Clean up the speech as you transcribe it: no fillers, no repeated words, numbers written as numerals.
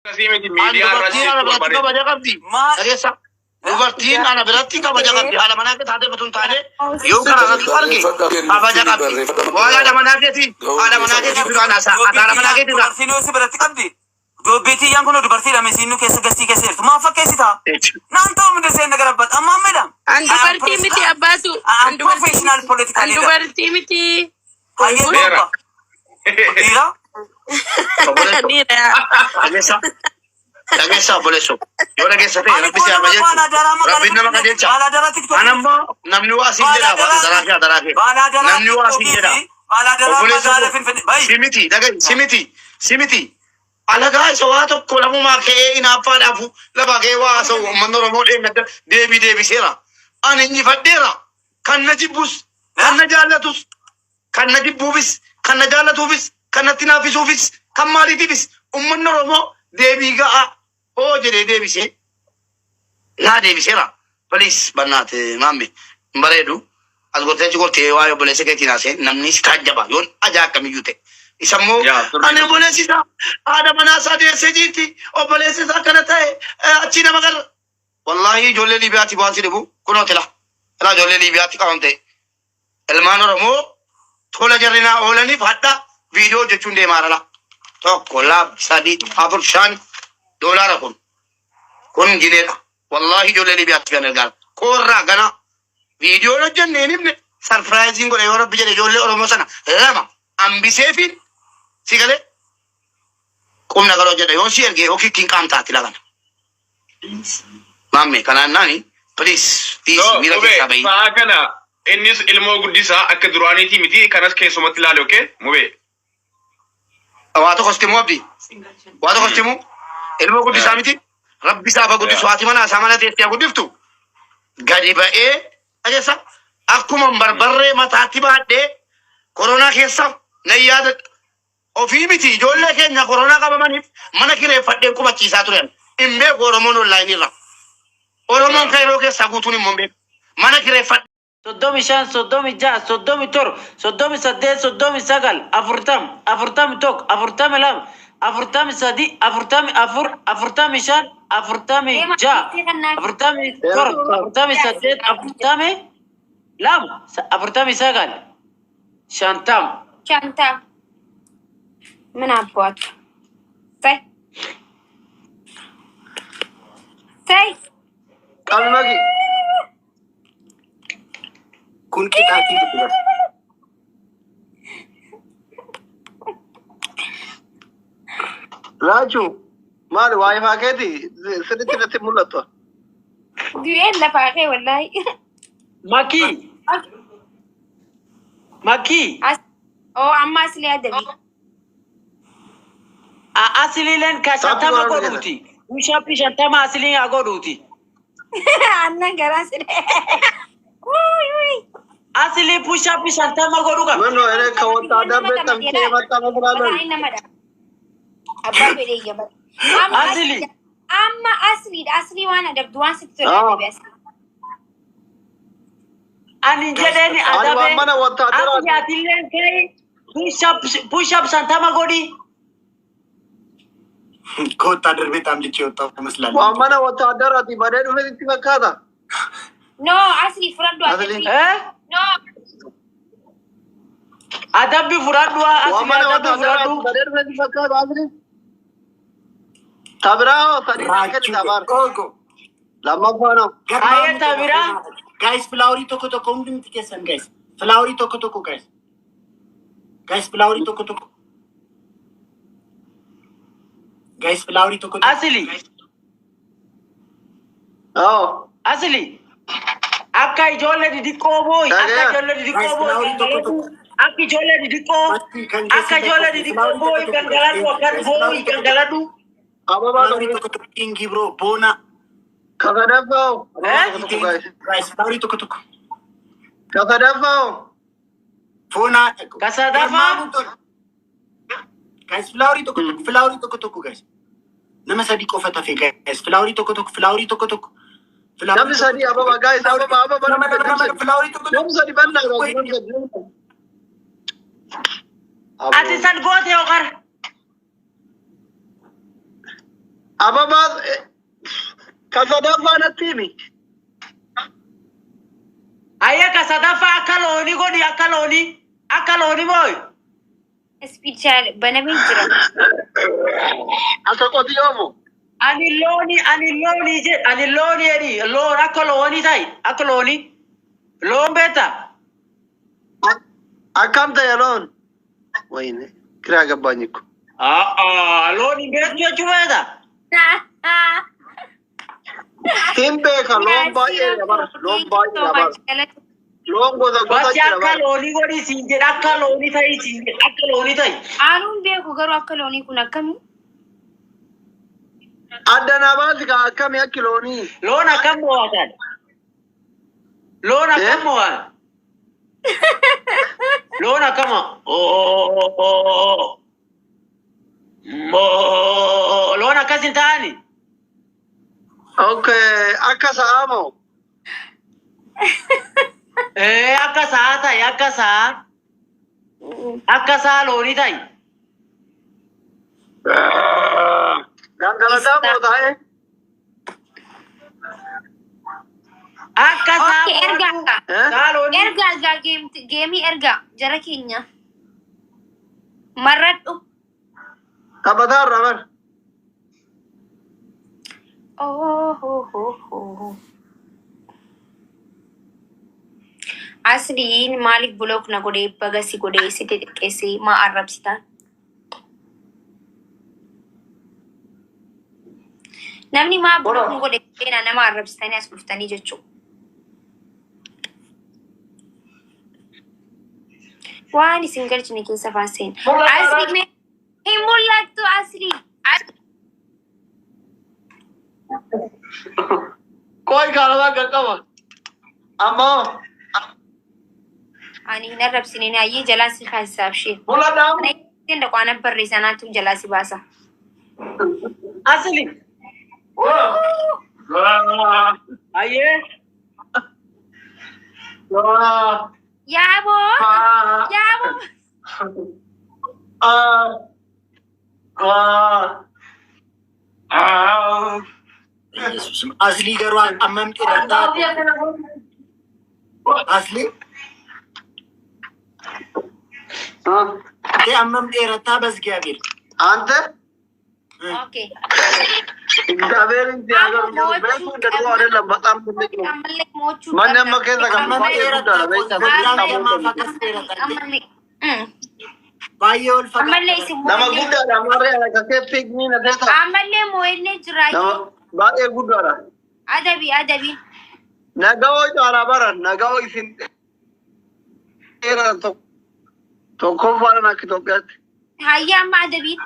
Akkasii miti An miidiyaa irratti dubartiin ana jechuu biratti barbaade. kabaja qabdi. Maal? Dhageessa. Dubartiin ana biratti kabaja qabdi. Haadha manaa kee taatee otoo hin taane yoo karaa irratti arge kabaja qabdi. Waa'ee haadha manaa keetii haadha manaa keetii duraan haasaa. Ati haadha manaa keetii irraa. Dubartiin yoo si biratti qabdi. Dubbii tiyyaan kun dubartiidha misiinnu keessa gastii keessa jirtu. Maal fakkeessitaa? Naan ta'u miti seen nagara bat. Amma amma An dubartii miti abbaatu. I am An dubartii professional miti. political An leader. dubartii miti. Hayyee Beera. torba. Dhiira. Obboleesso. Dhiira. Dhageessa. Dhageessa obboleesso. Yoo dhageessa ta'e Ani rabbi si kun haa nama qajeelchu. baalaadaraa magaalaa Rabbiin nama Finfinnee. qajeelcha. Baalaadaraa An tiktookii. ammoo namni waa siin jedha adaraa kee adaraa kee. Baalaadaraa Namni waa siin tiktookii jedha. fi baalaadaraa Obboleessa magaalaa koo Finfinnee. Bayi. si miti dhaga'i si miti si miti. Alagaa isa waa tokko lamumaa ka'ee inaaffaadhaaf lafaa ka'ee waa haasa'u uummanni Oromoo dheengadda deebii deebiseera. Ani injifadheera. Kan na jibbus kan na jaallatus kan na jibbuufis kan na jaallatuufis kan natti naaffisuufis kan maaliitiifis uummanni Oromoo deebii ga'aa hoo jedhee deebisee naa deebiseera. Please bannaate maamme hin bareedu. As gortee achi gortee waa'ee obboleessa keetiin haasee namni si taajjaba yoon ajaa akkamiyyuu ta'e. Isa immoo Yaa sirrii ani dha. obboleessi isaa haadha manaa isaa deessee jirti obboleessi isaa akkana ta'e achii nama garra. Wallaahi ijoollee Liibiyaatti waan si dhibu kunoo tila. Ilaa ijoollee Liibiyaatti qabamte. Ilmaan Oromoo tola jarri naa oolaniif hadha viidiyoo hojjechuun deemaa rala. Tokko, lama, sadi, afur, shan doolaara kun. Kun gineedha. Wallaahi ijoollee Liibiyaatti kan ergaa. Koorraa gana viidiyoon hojjenne hin himne sarpiraayiziin godhe yoo rabbi jedhe ijoollee Oromoo sana lama hambiseefiin si galee qubna gara hojjedha yoo si erge yookiin ittiin qaamtaati lagana. Maamme kanaan naani please No, dhiisi miira mube keessaa bahii. sa'a kana innis ilmoo guddisaa akka duraaniitii miti kanas keessumatti ilaali okay mube. Waa tokko sitti himuu abdii. Waa tokko sitti himuu. Ilmoo guddisaa miti. Rabbi isaa haa guddisu. Haati manaa isaa mana teessee haa guddiftu. Gadi ba'ee dhageessa. Akkuma barbarree mataatti baadhee koronaa keessa nan yaadadha. Ofii miti ijoollee keenya koronaa qabamaniif mana kireeffadheen qubachiisaa turen. Hin beeku Oromoon onlaayinii irra. Oromoon kan yeroo keessaa guutuun immoo hin beeku. Mana kireeffadhee. 35 36 37 38 39 40 41 42 43 44 45 46 47 48 42 49 50. 50 ምን አባቱ ተይ ተይ Qabi maki. Kun qixaatii miti bar. Raaju maali waa'ee keeti sirriitti natti mul'attu. Du'een lafaa kee wallaahi. Makii. Makii. As oo amma asli adabi. Asiliileen ka Taappii 50 godhaa godhuuti. Push-up 50 asiliin haa godhuuti. Aannan garaa si Wuy wuy. Asilii push-up 50 godhuu qabdi. Mano ere ከወታደር ቤት ጠምቼ የመጣ መስላለሁ። Mataa namadha. Abbaa fedhe iyya bara. Amma Asli. Amma asliidha. Aslii waan adabdu waan sitti tole Ah. adabi asli. Ani jedheeni Ani adabe. waan mana ወታደራati. Asli atilleen ka'e push-up 50 godhi. ከወታደር ቤት አምልጬ የወጣሁ እመስላለሁ። Waan mana ወታደራati badee dhufe sitti fakkaata. No asli fudhadhu Asli. adabbii. Eh? No. Adabbi fudhadhu Waan asli mana adabbi ወታደራati fudhadhu. badee dhufe sitti fakkaata asli. Tabiraa hoo sadii naa Raachuu kenni tabaar. Qoqo. Lammaffaa noo. Ayyee tabiraa. Guys flowerii tokko tokko hundumti keessan guys flowerii tokko tokko guys guys flowerii tokko tokko guys flowerii tokko tokko Asli. Oo. Asli. Akka ijoollee didiqqoo booyi. Akka Dhagaya. ijoollee Guys didiqqoo booyi flowerii tokko gangaladhu. tokko Akka ijoollee didiqqoo. Matti kan Akka keessan ijoollee tokko didiqqoo flowerii booyi tokko tokko gangaladhu. Akkas guys booyi flowerii tokko tokko gangaladhu. Ababaa flowerii tokko. tokko tokko kingi bro boona Ka sadaffaa hoo. Ababaa Eh? tokko tokko guys. Guys flowerii tokko tokko Ka sadaffaa hoo. foonaa Ka sadaffaa. Guys flowerii tokko tokko flowerii tokko tokko guys nama sadi qofa tafe guys flowerii tokko tokko flowerii tokko tokko flowerii Namni tokko sadii tokko ababaa guys ababaa ababaa nama namni lama sadii nama namni sadii. flowerii tokko Namni tokko sadii bannaa guys namni sadii namni sadii. Ati Aboo. san goote yoo qara. Ababaa ka sadaffaa natti himi. Ayya ka sadaffaa akka loonii godhi akka loonii akka loonii mooyi. Speed channel banamee jira. Akka qotiyyoo moo? Ani loonii ani loonii jedh ani loonii jedhi loon akka loonii ta'i akka loonii loon beektaa? Akkam ta'e loon? Wayne kiraa gabbaany ko. Aa loon hin beektu jechuu feeta? Hin beeka loon baay'ee bara loon baay'ee bara loon gosa gosa Bakki jira akka bara. loonii godhi siin jedha akka loonii ta'i siin jedha akka loonii ta'i. Aanuun beeku garuu akka loonii kun akkamii? Adda naa baasi ka akkamii akki loonii? Loon akkam mo'atan? Loon akkam mo'an? Loon akkam loon akkas hin ta'ani? Okay, akka sa'aa moo? Ee akka sa'aa ta'i akka sa'aa akka sa'aa loonii ta'i. Gangalataa moo taa'e? Akka sa'aa Okay, ergaa. Eh? Sa'aa loonii. Ergaa ergaa geemii ergaa jara keenya. Marradhu. Taphataa irraa bara. Oh, ho, ho, ho. Asliin maaliif block na godhee baga si godhee si xixiqqeessee maa arrabsitaan? Namni maa block nu godhe seenaa nama arrabsitanii as dhuftanii jechuudha. Waan isin galchine keessa faan seena. Asli mee hin mul'attu asli. Qoy kaalamaa qaqqaba. Ammoo Ani hin arrabsine ayyee jalaa si kaasisaaf ishee. mul'adhaa. Kana dhaqaan barreessanaatu jalaa si baasa. Asli. Ayyee. Yaaboo! Yaaboo! Yesuus Aslii garuu ammam dheerataa? Aslii ammam dheerataa በእግዚአብሔር አንተ Okay. እግዚአብሔርን ሲያገር ቤቱ እንደ ድሮ አይደለም። በጣም ትልቅ ነው። Ammallee mo'achuu Manni amma keessa kan Ammam baay'ee dheerataa? guddaadha. Beektaa Waggaa lamaaf akkas dheerataa. Ammallee. Baay'ee ol Ammallee fagaata. isin Nama mo'annee guddaadha. Maarree akka keetti ni na teessa. ammallee mo'annee jira. Nama baay'ee guddaadha. Adabi adabi. Nagawoo caalaa bara nagawoo isin dheeraa tokko tokkoffaadhaan akka Itoophiyaatti. Hayya amma adabii.